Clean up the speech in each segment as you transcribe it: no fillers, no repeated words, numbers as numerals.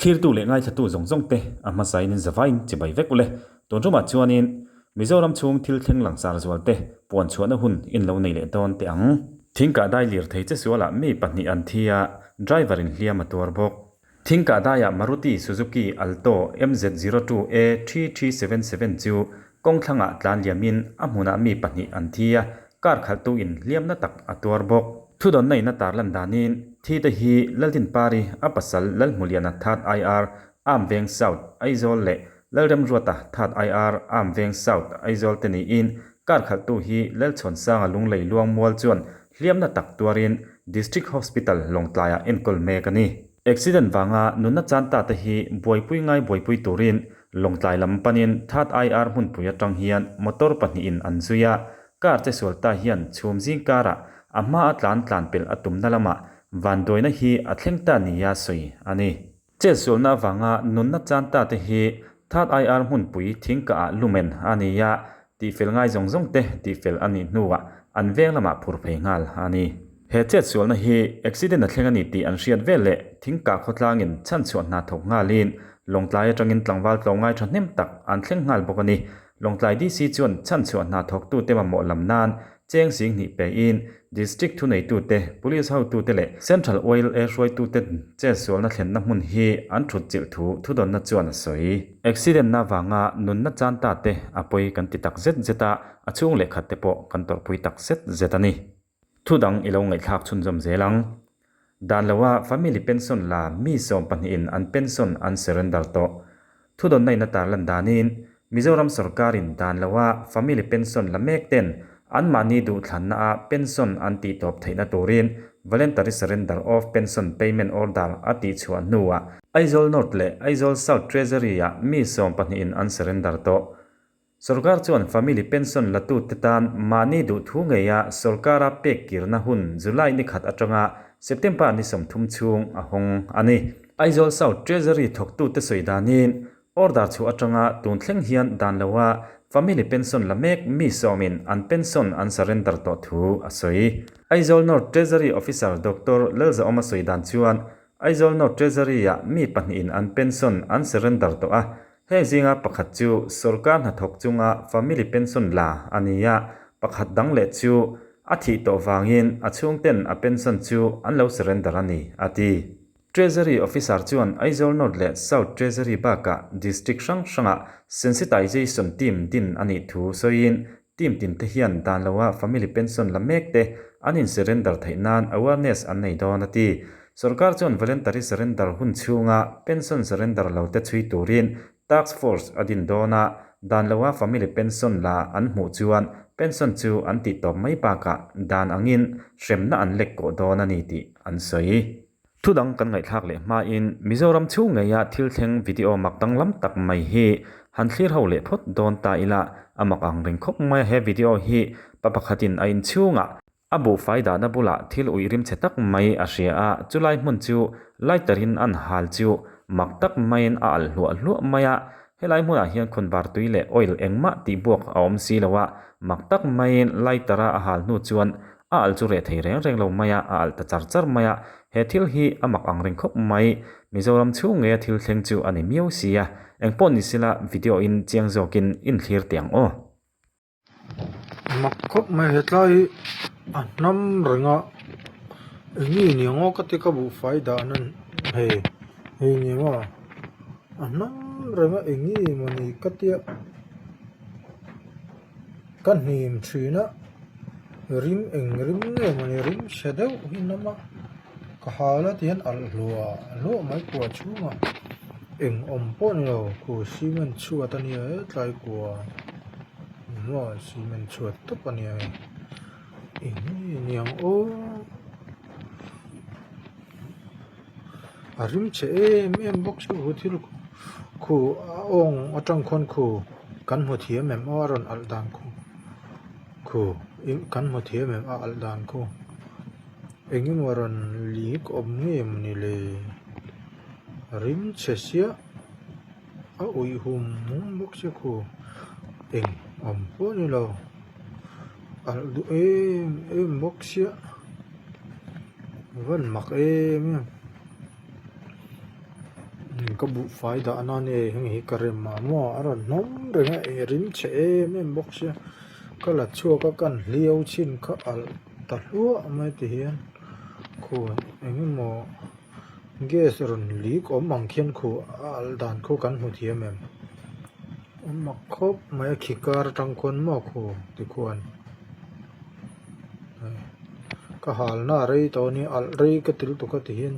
Thlirtu leh ngaithlatu zawng zawng te a hmasain in zavaiin chibai vek ule. Tun tumah chuanin Mizoram chhung thil thleng langsar zual te puan chhuahna hun in lo nei leh dawn teh ang. Thingkah dai lirthei che sualah mi pahnih an thi a, driver in hliam a tuar bawk. Thingkah daiah Maruti Suzuki Alto MZ02A 3377 chu kawng thlangah tlan liamin a hmunah mi pahnih an thi a, car khalhtu in hliamna tak a tuar bawk. Thudawnna in a tarlan danin thi te hi Laldinpari, a pasal Lalhmuliana Third IR, Amveng South, Aizawl leh Lalremruata Third IR, Amveng South, Aizawl te niin car khalhtu hi Lalchhuansanga Lunglei Luangmual chuan hliamna tak tuarin District Hospital Lawngtlaiah enkawl mek a ni. Accident vanga nunna chan ta te hi buaipui ngai buaipui turin Lawngtlai lam panin Third IR hmunpui atang hian motor pahnihin an zui a, car che sual ta hian chhum zing karah a hma a tlan tlan pelh a tumna lamah vanduaina hi a thleng ta nia sawi a ni. Chetsualna avanga nunna chan ta te hi Third IR hmunpui thingkah ah lumen a ni a, tihfel ngai zawng zawng te tihfel a nih hnuah an veng lamah phur phei nghal a ni. He chetsualna hi accident a thleng a ni tih an hriat vel leh thingkah khawtlangin chhanchhuah hna thawk nghalin Lawngtlai atangin tlangval tlawmngai thahnem tak an thleng nghal bawk a ni. Lawngtlai DC chuan chhanchhuah hna thawktute mamawh lam nan cheng singhnih pein District thuneitute, Police hotute leh Central YLA hruaitute chetsualna thlenna hmun hi an thut chilh thu thudawnna chuan a sawi. Accident-na vanga nunna chan ta te a pawi kan ti tak zet zet a, a chhung leh khat te pawh kan tawrhpui tak zet zet a ni. Thu dang i lo ngaihthlak chhunzawm zel ang. Dan loa family pension la mi sawm pahnihin an pension an surrender tawh. Thu dawnna in a tarlan danin, Mizoram sorkarin dan loa family pension la mek ten anmahni duhthlanna a pension an tih tawp theihna turin Voluntary Surrender of Pension Payment Order a tihchhuah hnuah Aizawl North leh Aizawl South Treasury-ah mi sawm pahnihin an surrender tawh. Sorkar chuan family pension latute tan mahni duh thu ngeia sorkara pek kirna hun July ni khat atanga September ni 30 chhung a hawng a ni. Aizawl South Treasury thawktute sawi danin order chhuah atanga tun thleng hian dan loa family pension la mek mi sawmin an pension an surrender tawh thu a sawi. Aizawl North Treasury Officer Doctor Lalzaawma sawi dan chuan Aizawl North Treasury-ah mi pahnihin an pension an surrender tawh a, Heng zinga pakhat chu sorkar hnathawk chunga family pension la a ni a, pakhat dang leh chu a thih tawh vangin a chhungten a pension chu an lo surrender a ni, a ti. Treasury Officer chuan Aizawl North leh South Treasury bakah District hrang hrangah Sensitization Team din a nih thu sawiin team tin te hian dan loa family pension la mek te an in surrender theih nan awareness an nei dawn a ti. Sorkar chuan voluntary surrender hun chhunga pension surrender lo te chhui turin task force a din dawn a, dan loa family pension la an hmuh chuan pension chu an tih tawp mai bakah dan angin hremna an lek kawh dawn a ni tih an sawi. Thu dang kan ngaihthlak leh hmain Mizoram chhung ngeia thil thleng video mak danglam tak mai hi han thlir ho leh phawt dawn ta ila, a mak ang reng khawp mai a he video hi pa pakhatin a inchhungah a buhfai dahna bulah thil uih rim chhe tak mai a hria a, chulai hmun chu lighter in an hal chu mak tak maiin a alh hluah hluah mai a, helai hmunah hian khawnvar tui leh oil engmah tih buak a awm si lo a, mak tak maiin lighter a a hal hnu chuan A alh chu reh thei reng reng lo mai a, a alh ta char char mai a, he thil hi a mak ang reng khawp mai. Mizoram chhung ngeia thil thleng chu a ni miau si a, engpawh ni sila video in chiang zawkin in thlir teh ang aw. Mak khawp mai hetlai hi a hnam reng a, eng nge ni ang aw ka ti ka buhfai dah nan hei hei ni maw a hnam reng a eng nge mawni ka tia. Ka hnim thin a rim eng rim nge mawni rim chhe deuh hi nam a ka hal a tihian alh hluah hluah mai kua chhungah eng awm pawh ni lo khu cement chhuat a nia hetlai kua maw cement chhuat tawp a nia hei eng nge niang aw. A rim chhe em em bawk chu hu thil khu a awng atang khawn khu kan hmu thiam em aw a rawn alh dan khu khu kan hmu thiam em a alh dan khu eng emaw rawn lik awm nge mawni le a rim chhe sia a uih hum hum bawk sia khu eng awm pawh a ni lo alh duh em em bawk sia. A van mak em em. ka buhfai dahna a nia heng hi ka rem a maw a rawn hnawm reng a eng rim chhe em em bawk sia ka la chhuak a kan hliau chhin kha alh ta hluah mai ti hian khu eng emaw gas rawn leak awm ang khian khu a alh dan khu kan hmu thiam em a mak khawp mai a khi kar atang khuan maw khu tikhuan. Ka halna a rei tawh a nia alh rei ka ti lutuk a ti hian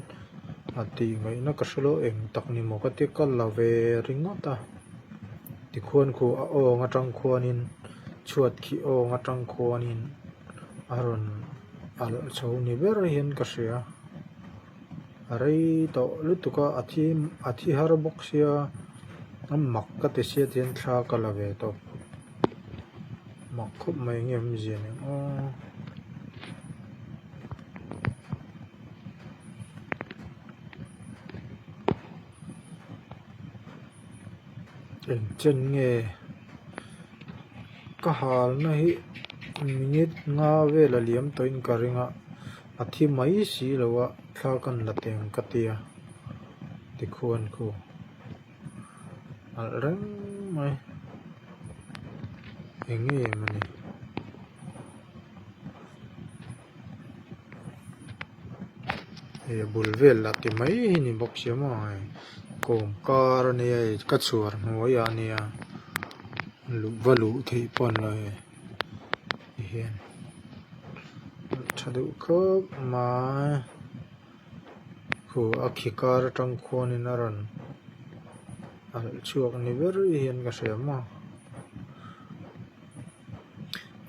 a tih ngaihna ka hre lo eng tak ni maw ka tia ka la ve ringawt a tikhuan khu a awng atang khuanin chhuat khi awng atang khuanin a rawn alh chho ni ber hian ka hria a rei tawh lutuk a a thi a thi har bawk sia a mak ka ti sia ti hian thla ka la ve tawp. Mak khawp mai nge awmzia nen aw. Eng chen nge ka halna hi minute nga vel a liam tawhin ka ring a a thi mai si lo a thla kan la teng ka tia tikhuan khu. Alh reng mai eng nge mawni hei a bul vel lah ti mai hi ni bawk sia maw hei kawm kar a nia hei ka chhuar hnuai ah a nia luh va luh theih pawh a ni lo hei ti hian tha deuh khawp mai. Khu a khi kar atang khuanin a rawn alh chhuak ni ber hian ka hria maw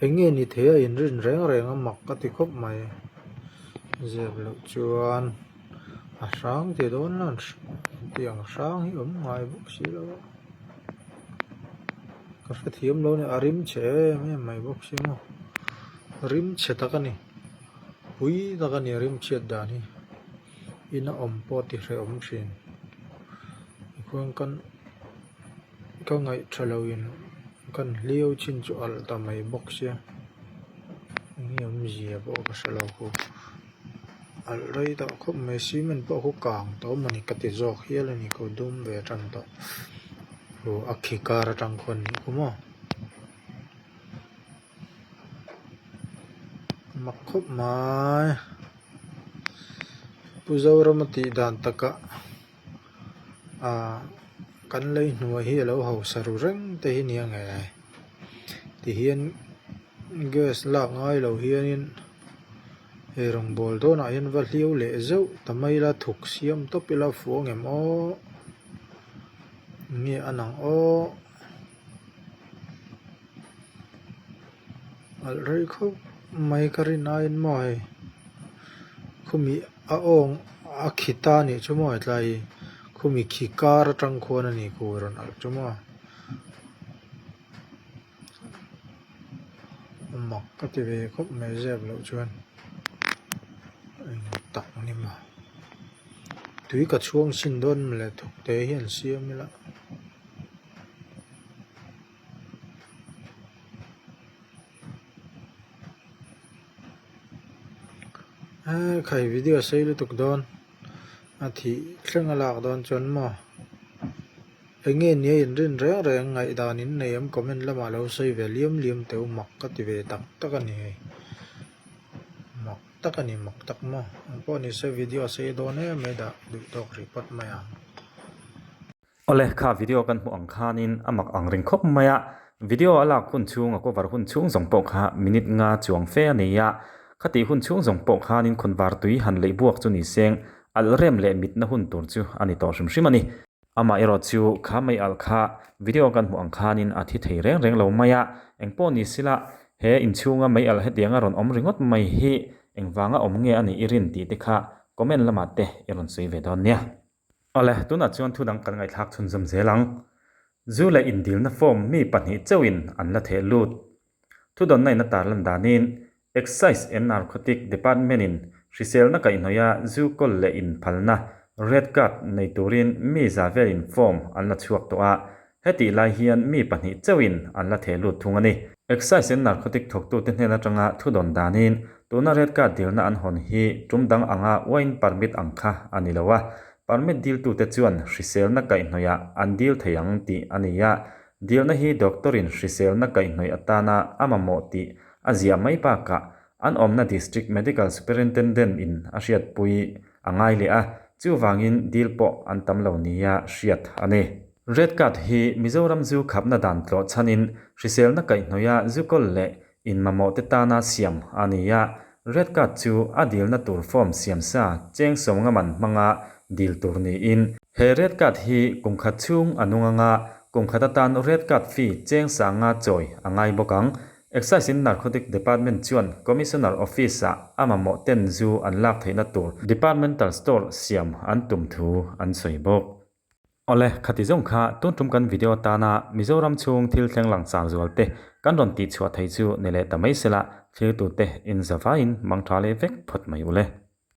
eng nge ni thei a inrin reng reng a mak ka ti khawp mai zep loh chuan a hrang ti dawn la tiang hrang hi awm ngai bawk si lo a ka hrethiam lo a ni a rim chhe em em mai bawk si maw rim chhe tak a ni. Pui tak a ni rimchhiat dan hi in a awm pawh ti hrehawm thin tikhuan kan ka ngaih tha lo in kan hliau chin chu alh ta mai bawk sia eng nge awmzia pawh ka hre lo khu alh rei tawh khawp mai cement pawh khu kang tawh a ni ka ti zawk hial a ni ka dum ve tan tawh aw a khi kar atang khuan nih khu maw. Mak khawp mai Pu Zorama tih dan takah ah kan lei hnuai hi alo hausa ru reng te hi nia nge tihian gas lak ngai lo hianin ei rawngbawl dawnah hian va hliau leh zeuh ta mai ila thuk siam tawp ila fuh ang em aw nge a nang aw. Alh rei khawp mai ka rin aiin maw hei khumi a awng a khi ta anih chu maw hetlai hi khumi khi kar atang khuan a ni ku rawn alh chu maw a mak ka ti ve khawp mai zep loh chuan eng tak ni maw tui ka chhuang chhin dawn mawle thuk te hian siam ila. Eee khai video sei lutuk dawn a thih thleng a lak dawn chuan maw eng nge nia in rin reng reng ngaihdan in nei em comment lamah lo sawi ve liam liam teh u mak ka ti ve tak tak a ni hei mak tak a ni mak tak maw engpawh ni se video sei dawn em mai dah duh tawk rih phawt mai ang. Awle, kha video kan hmuh ang khanin a mak ang ring khawp mai a, video a lak hun chhung a cover hun chhung zawng pawh kha minute nga chuang fe a nei a, khatih hun chhung zawng pawh khanin khawnvar tui han leih buak chu ni seng alh rem leh mitna hun tur chu a ni tawh hrim hrim a ni. Amah erawh chu kha mei alh kha video kan hmuh ang khanin a thi thei reng reng lo mai a, engpawh ni sila he inchhunga mei alh hetianga rawn awm ringawt mai hi engvanga awm nge a nih i rin tih te kha comment lamah te i rawn sawi ve dawn nia. Awle, tunah chuan thu dang kan ngaihthlak chhunzawm zel ang. Zu leh indilna form mi pahnih chauhin an la theh lut. Thudawnna in a tarlan danin, Excise and Narcotic Department-in hriselna kaihhnawih a zu kawl leh inphalna, red card, nei turin mi za velin form an la chhuak tawh a, Hetih lai hian mi pahnih chauhin an la theh lut thung a ni. Excise and Narcotic thawktute hnen atanga thudawn danin tuna red card dilna an hawn hi tum dang anga wine permit ang kha a ni lo a. Permit diltute chuan hriselna kaihhnawihah an dil thei ang tih a ni a. Dilna hi doctor-in hriselna kaihhnawih atana a mamawh tih a ziah mai bakah an awmna District Medical Superintendent-in a hriatpui a ngai leh a, chuvangin dil pawh an tam lo nia hriat a ni. Red Card hi Mizoram zu khapna dan tlawh chhanin hriselna kaihhnawih a zu kawl leh in mamawh te tana siam a ni a, Red Card chu a dilna tur form siam sa cheng sawmnga man hmanga dil tur niin, he Red Card hi kum khat chhung a nung anga kum khat atan Red Card fee cheng sanga chawi a ngai bawk ang. Excise in Narcotic Department chuan Commissioner Office-ah a mamawh ten zu an lak theihna tur Departmental Store siam an tum thu an sawi bawk. Awle, khati zawng kha tun tum kan video atana Mizoram chhung thil thleng langsar zual te kan rawn tihchhuah thei chu ni leh ta mai sela, thlirtute in zavaiin mangtha leh vek phawt mai ule.